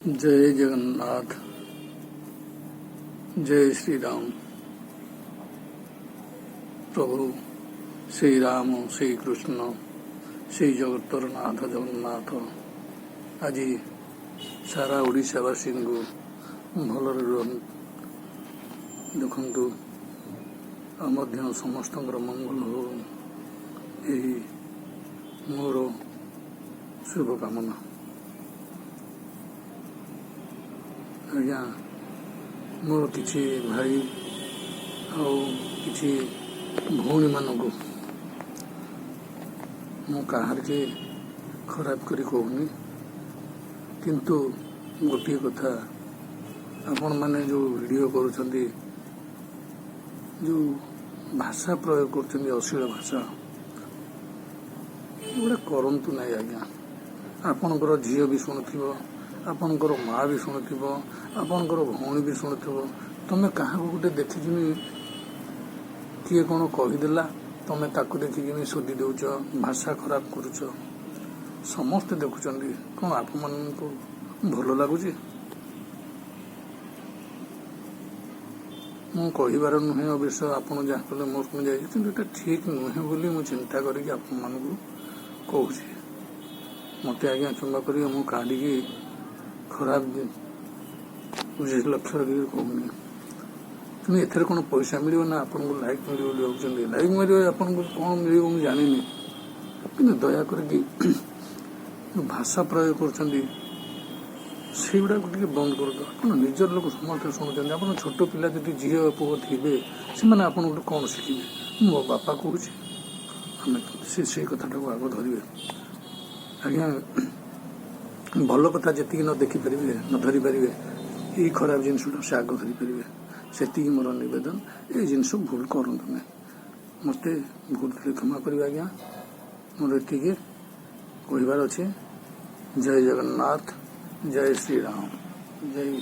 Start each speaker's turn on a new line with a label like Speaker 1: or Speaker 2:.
Speaker 1: ଜୟ ଜଗନ୍ନାଥ, ଜୟ ଶ୍ରୀରାମ। ପ୍ରଭୁ ଶ୍ରୀରାମ, ଶ୍ରୀକୃଷ୍ଣ, ଶ୍ରୀ ଜଗତର ନାଥ ଜଗନ୍ନାଥ ଆଜି ସାରା ଓଡ଼ିଶାବାସୀଙ୍କୁ ଭଲରେ ଦେଖନ୍ତୁ ଆଉ ମଧ୍ୟ ସମସ୍ତଙ୍କର ମଙ୍ଗଳ ହଉ, ଏହି ମୋର ଶୁଭକାମନା। ଆଜ୍ଞା, ମୋର କିଛି ଭାଇ ଆଉ କିଛି ଭଉଣୀମାନଙ୍କୁ, ମୁଁ କାହାରିକି ଖରାପ କରି କହୁନି, କିନ୍ତୁ ଗୋଟିଏ କଥା, ଆପଣମାନେ ଯେଉଁ ଭିଡ଼ିଓ କରୁଛନ୍ତି, ଯେଉଁ ଭାଷା ପ୍ରୟୋଗ କରୁଛନ୍ତି, ଅଶ୍ଳୀଳ ଭାଷା, ଏଗୁଡ଼ା କରନ୍ତୁ ନାହିଁ ଆଜ୍ଞା। ଆପଣଙ୍କର ଝିଅ ବି ଶୁଣୁଥିବ, ଆପଣଙ୍କର ମା ବି ଶୁଣୁଥିବ, ଆପଣଙ୍କର ଭଉଣୀ ବି ଶୁଣୁଥିବ। ତମେ କାହାକୁ ଗୋଟେ ଦେଖିକିନି, କିଏ କ'ଣ କହିଦେଲା, ତମେ ତାକୁ ଦେଖିକିନି ଶୋଧି ଦେଉଛ, ଭାଷା ଖରାପ କରୁଛ, ସମସ୍ତେ ଦେଖୁଛନ୍ତି। କ'ଣ ଆପଣମାନଙ୍କୁ ଭଲ ଲାଗୁଛି? ମୁଁ କହିବାର ନୁହେଁ ଅବଶ୍ୟ, ଆପଣ ଯାହା କଲେ ମୋର କ'ଣ ଯାଇଛି, କିନ୍ତୁ ଏଇଟା ଠିକ୍ ନୁହେଁ ବୋଲି ମୁଁ ଚିନ୍ତା କରିକି ଆପଣମାନଙ୍କୁ କହୁଛି। ମୋତେ ଆଜ୍ଞା କ୍ଷମା କରିବେ, ମୁଁ କାହାରିକି ଖରାପ ଲକ୍ଷ୍ୟ ରଖିକି କହୁନି। କିନ୍ତୁ ଏଥିରେ କ'ଣ ପଇସା ମିଳିବ ନା ଆପଣଙ୍କୁ ଲାଇକ୍ ମିଳିବ ବୋଲି ଭାବୁଛନ୍ତି? ଲାଇକ୍ ମିଳିବ, ଆପଣଙ୍କୁ କ'ଣ ମିଳିବ ମୁଁ ଜାଣିନି, କିନ୍ତୁ ଦୟା କରିକି ଯେଉଁ ଭାଷା ପ୍ରୟୋଗ କରୁଛନ୍ତି, ସେଇଗୁଡ଼ାକୁ ଟିକେ ବନ୍ଦ କରନ୍ତୁ। ଆପଣ ନିଜର ଲୋକ ସମସ୍ତେ ଶୁଣୁଛନ୍ତି। ଆପଣ ଛୋଟ ପିଲା ଯଦି ଝିଅ ପୁଅ ଥିବେ, ସେମାନେ ଆପଣଙ୍କଠୁ କ'ଣ ଶିଖିବେ? ମୋ ବାପା କହୁଛି, ଆମେ ସେ ସେଇ କଥାଟାକୁ ଆଗ ଧରିବେ। ଆଜ୍ଞା, ଭଲ କଥା ଯେତିକି ନ ଦେଖିପାରିବେ, ନ ଧରିପାରିବେ, ଏଇ ଖରାପ ଜିନିଷଟା ସେ ଆଗ ଧରିପାରିବେ। ସେତିକି ମୋର ନିବେଦନ, ଏଇ ଜିନିଷ ଭୁଲ କରନ୍ତୁ ନାହିଁ। ମୋତେ ଭୁଲ ଥିଲେ କ୍ଷମା କରିବେ ଆଜ୍ଞା। ମୋର ଏତିକି କହିବାର ଅଛି। ଜୟ ଜଗନ୍ନାଥ, ଜୟ ଶ୍ରୀରାମ, ଜୟ।